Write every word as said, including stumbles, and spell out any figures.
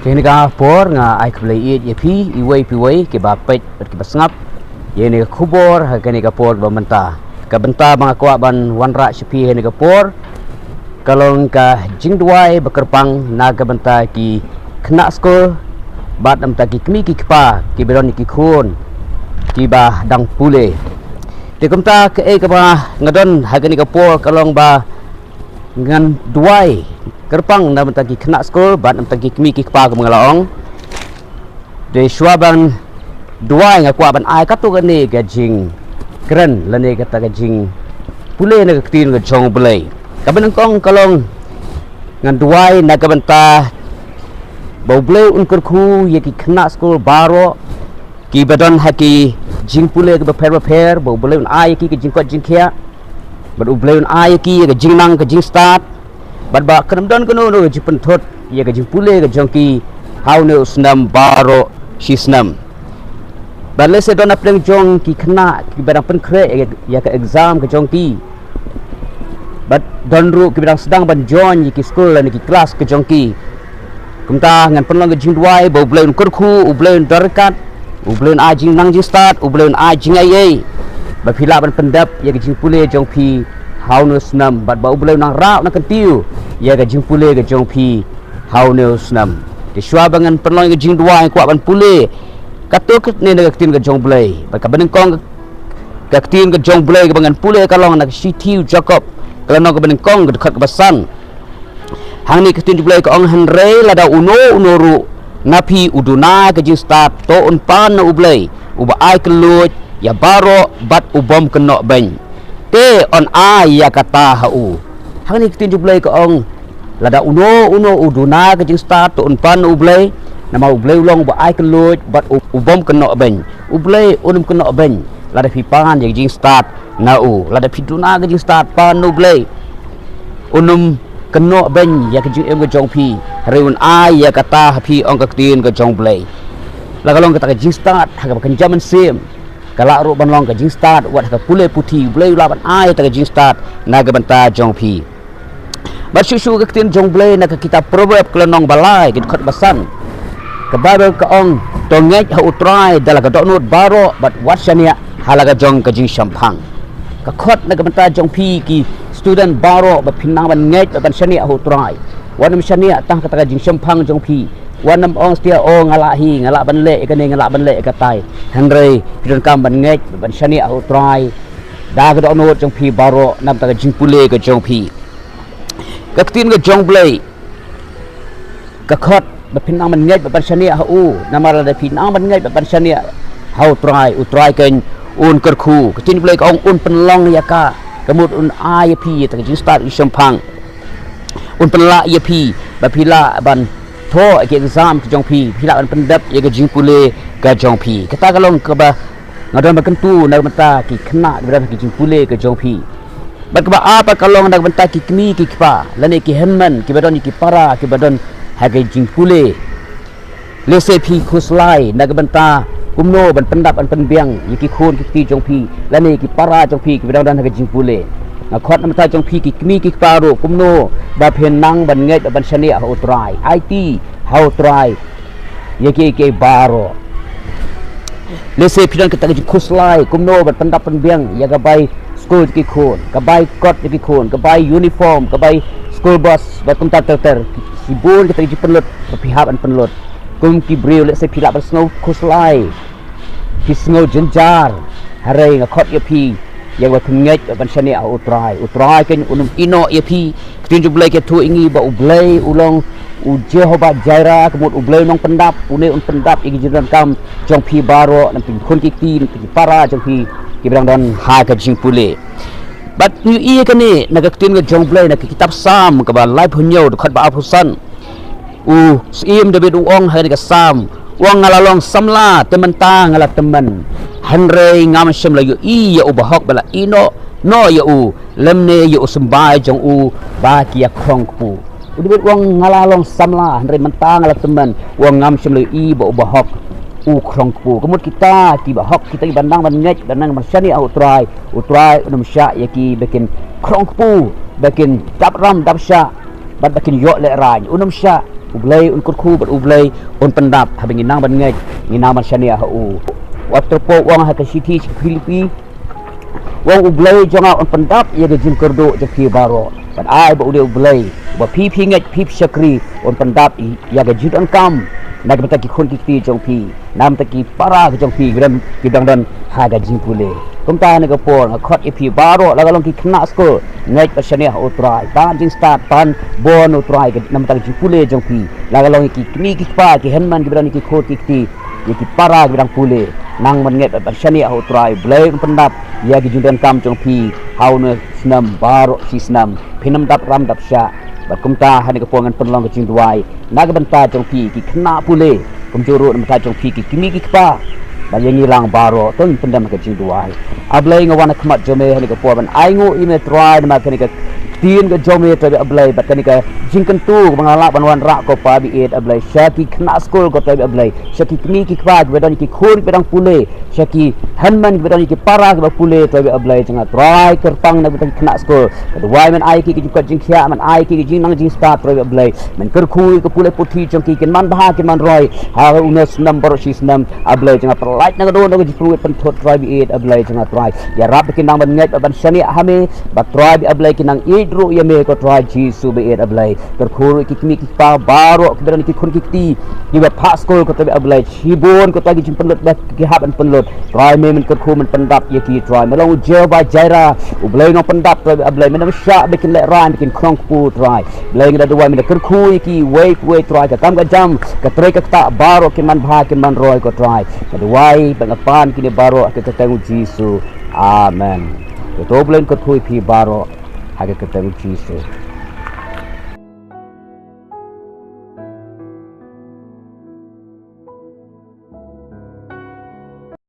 Kane ka por nga ai khublei ïeit ïa phi iwei pa iwei kiba peit bad kiba sngap ïa kane ka khubor ha kane ka por ba mynta. Ka bynta ba nga kwah ban wanrah sha phi ha kane ka por ka long ka jingduwai ba kyrpang na ka bynta ki khynnah skul bad na ka bynta ki kmie ki kpa kiba don ïa ki khun kiba dang pule. Te kumta kaei kaba nga don ha kane ka por ka long ba ngan duwai kyrpang na ka bynta ki khynnah skul bad na ka bynta ki kmie ki kpa, kum nga la ong. Te shuwa ban duwai nga kwah ban ai katto katne ka jingkren lane kata ka jingpule na ka ktien ka jong U Blei. Kaba nyngkong ka long ngan duwai na ka bynta ba U Blei un kyrkhu ïa ki khynnah skul baroh kiba don ha ki jingpule kiba pher ba pher, ba U Blei un ai ïa ki ka jingkoit jingkhiah bad U Blei un ai ïa ki ka jingnang ka jingstad bad ba kan ym don kano kano ka jingpynthut ïa ka jingpule ka jong ki ha une u snem baroh shi snem. Bad lehse don hapdeng jong ki khynnah kiba dang pynkhreh ïa, ïa ka exam ka jong ki bad don ruh kiba dang sdang ban join ïa ki skul lane ki klas ka jong ki. Kumta ngan pynlong ka jingduwai ba U Blei un kyrkhu, U Blei un don ryngkat, U Blei un ai jingnang jingstad, U Blei un ai jingaiei ba phi lah ban pyndep ïa ka jingpule jong phi ha une u snem bad ba U Blei un nang rah un nang kyntiew ïa ka jingpule ka jong phi ha une u snem. Te shuwa ba ngan pynlong ïa ka jingduwai nga kwah ban pule katto katne na ka ktien ka jong U Blei. Bad kaba nyngkong ka ktien ka jong U Blei kaba ngan pule ka long na ka shithi u Jakob ka lynnong kaba nyngkong ka dkhot kaba san. Hangne ka ktien jong U Blei ka ong, hynrei lada uno uno ruh na phi u duna ka jingstad, to un pan na U Blei uba ai kylluid ïa baroh bad u bym kynnoh beiñ, te yn ai ïa kata ha u. Hangne ka ktien jong U Blei ka ong, lada uno uno u duna ka jingstad, to un pan na U Blei, namar U Blei u long uba ai kylluid bad u, u bym kynnoh beiñ. U Blei un ym kynnoh beiñ lada phi pan ïa ka jingstad na u. Lada phi duna ka jingstad, pan na U Blei, un ym kynnoh beiñ ïa ka jingim ka jong phi, hynrei un ai ïa kata ha phi, ong ka ktien ka jong U Blei. La ka long kata ka jingstad ha kaba kynja mynsiem, ka lah ruh ban long ka jingstad wat ha ka pule puthi. U Blei u lah ban ai kata ka jingstad na ka bynta jong phi. Bad shuh shuh ka ktien jong U Blei na ka kitab Proverb ka lynnong ba lai ka dkhot ba san. Ka Baibl ka ong, to ngeit ha U Trai da la ka dohnud baroh bad wat shaniah ha la ka jong ka jingshemphang. Ka khot na ka bynta jong phi ki student baroh ba phin nang ban ngeit bad ban shaniah ha U Trai. Wat nym shaniah tang kata ka jingshemphang jong phi. Wat nym ong satia, o nga lah hi, nga lah ban leh ïa kane, nga lah ban leh ïa katai. Hynrei phi donkam ban ngeit bad ban shaniah ha U Trai da ka dohnud jong phi baroh na ka bynta ka jingpule ka jong phi. Ka ktien ka jong U Blei ka khot ba phin nang ban ngeit bad ban shaniah ha u, namar lada phi nang ban ngeit bad ban shaniah ha U Trai, U Trai kan un kyrkhu. Ka ktien U Blei ka ong un pynlong ïa ka, ka mut un ai ïa phi ïa ka jingstad ka jingshemphang. Un pynlah ïa phi ba phi lah ban thoh ïa ki exam ka jong phi, phi lah ban pyndep ïa ka jingpule ka jong phi. Kata ka long kaba nga don ba kyntu na ka bynta ki khynnah kiba don ha ka jingpule ka jong phi. Bad kaba ar pat ka long na ka bynta ki kmie ki kpa lane ki hynmen kiba don ïa ki para kiba don ha ka jingpule. Lehse phi khuslai na ka bynta kumno ban pyndap ban pynbiang ïa ki khun ki kti jong phi lane ki para jong phi kiba dang don ha ka jingpule. Nga khot na ka bynta jong phi ki kmie ki kpa ruh kumno ba phin nang ban ngeit ban shaniah ha U Trai. Aiti ha U Trai ïa kiei kiei baroh. Lehse phi don kata ka jingkhuslai kumno ban pyndap pynbiang ïa ka bai skul jong ki khun, ka bai kot jong ki khun, ka bai uniform, ka bai school bus bad kumta ter ter. Shibun kita ki jingpynlut ba phi hap ban pynlut. Kum ki briew lehse phi lah ban sngew khuslai, phi sngew jynjar. Hynrei nga khot ïa phi ïa kaba phin ngeit bad ban shaniah ha U Trai. U Trai kan un ym ïehnoh ïa phi. Ka ktien jong U Blei ka ïathuh ïa ngi ba U Blei u long U Jehobah Jireh, ka mut U Blei u nongpyndap, une un pyndap ïa ki jingdonkam jong phi baroh, na ka bynta ki khun ki kti, na ka bynta ki para jong phi kiba dang don ha ka jingpule. Bad ngi ïohi ïa kane na ka ktien ka jong U Blei na ka kitab Salm kaba laiphew hynñiew, dkhot ba arphew san. U Syiem David u ong ha kane ka Salm, u ong, nga la long samla te mynta nga la tymmen, hynrei ngam shym la ïohi ïa u bahok ba la ïehnoh noh ïa u, lymne ïa u symbai jong u ba ki ïa khrong kpu. U David u ong, nga la long samla hynrei mynta nga la tymmen, u ong, ngam shym la ïohi ba u bahok u khrong kpu. Ka mut kita ki bahok, kita kiba nang ban ngeit, ba nang ban shaniah ha U Trai, U Trai un ym shah ïa ki ba kin khrong kpu, ba kin dap ram dap shah bad ba kin ïoh lehraiñ. Un ym shah U Blei un kyrkhu bad U Blei un pyndap haba ngi nang ban ngeit, ngi nang ban shaniah ha u. Wat tyrpok, u ong ha ka shithi sha ki Philippi, u ong, U Blei jong nga un pyndap ïa ka jingkyrduh jong phi baroh. Bad ai ba u dei U Blei uba phi phi ngeit, phi phi shakri, un pyndap ïa ka jingdonkam na ka bynta ki khun ki kti jong phi, na ka bynta ki para ka jong phi, ki don, ki dang don ha ka jingpule. Kumta ha kane ka por nga khot ïa phi baroh, la ka long ki khynnah skul, ngeit bad shaniah ha u Trai, tan jingstad, tan bun u Trai na ka bynta ka jingpule jong phi. La ka long ïa ki kmie ki kpa, ki hynmen kiba don, ïa ki khun ki kti, ïa ki para kiba dang pule, nang ban ngeit bad ban shaniah ha u Trai, U Blei un pyndap ïa ki jingdonkam jong phi ha une u snem baroh shi snem. Phin ym dap ram dap shah. Bad kumta ha kane ka por ngan pynlong ka jingduwai na ka bynta jong phi ki khynnah pule, kumjuh ruh na ka bynta jong phi ki kmie ki kpa, bad ïa ngi lang baroh, to ngin pyndem ha ka jingduwai. A Blei, nga wan ha khmat jong me ha kane ka por ban ainguh ïa me Trai namar kane ka ktien ka jong me, Trai bad A Blei, bad kane ka jingkyntu kaba nga lah ban wanrah, ko Pa baieit A Blei, sha ki khynnah skul, ko Trai bad A Blei, sha ki kmie ki kpa kiba don ïa ki khun kiba dang pule, sha ki hynmen kiba don ïa ki para kiba pule, Trai bad A Blei jong nga Trai. Kyrpang na ka bynta ki khynnah skul, ka duwai men ai ki ka jingkoit jingkhiah, men ai ki ka jingnang jingstad, Trai bad A Blei, men kyrkhu ïa ka pule puthi jong ki, kin man bha kin man roi ha une u snem baroh shi snem. A Blei jong nga, pyllait na ka dohnud ka jingpynwit pynthut, Trai baieit A Blei jong nga Trai. Ïarap ba kin nang ban ngeit bad ban shaniah ha me, bad Trai bad A Blei kin nang ïeit ruh ïa me, ko Trai Jisu baieit A Blei. Kyrkhu ruh ïa ki kmie ki kpa baroh kiba don ïa ki khun ki kti kiba phah skul, ko Trai bad A Blei, shibun ko Trai ki jingpynlut ba ki hap ban pynlut. Trai me men kyrkhu, men pyndap ïa ki Trai. Me long u Jehovah Jireh, U Blei nongpyndap, Trai bad A Blei, men ym shah ba kin lehraiñ, ba kin khnong kpu Trai. Blei, nga da duwai men da kyrkhu ïa kiwei kiwei Trai, ka kam ka jam, ka trei ka ktah baroh kin man bha kin man roi, ko Trai. Nga duwai bad nga pan kine baroh ha ka kyrteng u Jisu. Amen. Ko to, U Blei un kyrkhu ïa phi baroh ha ka kyrteng u Jisu.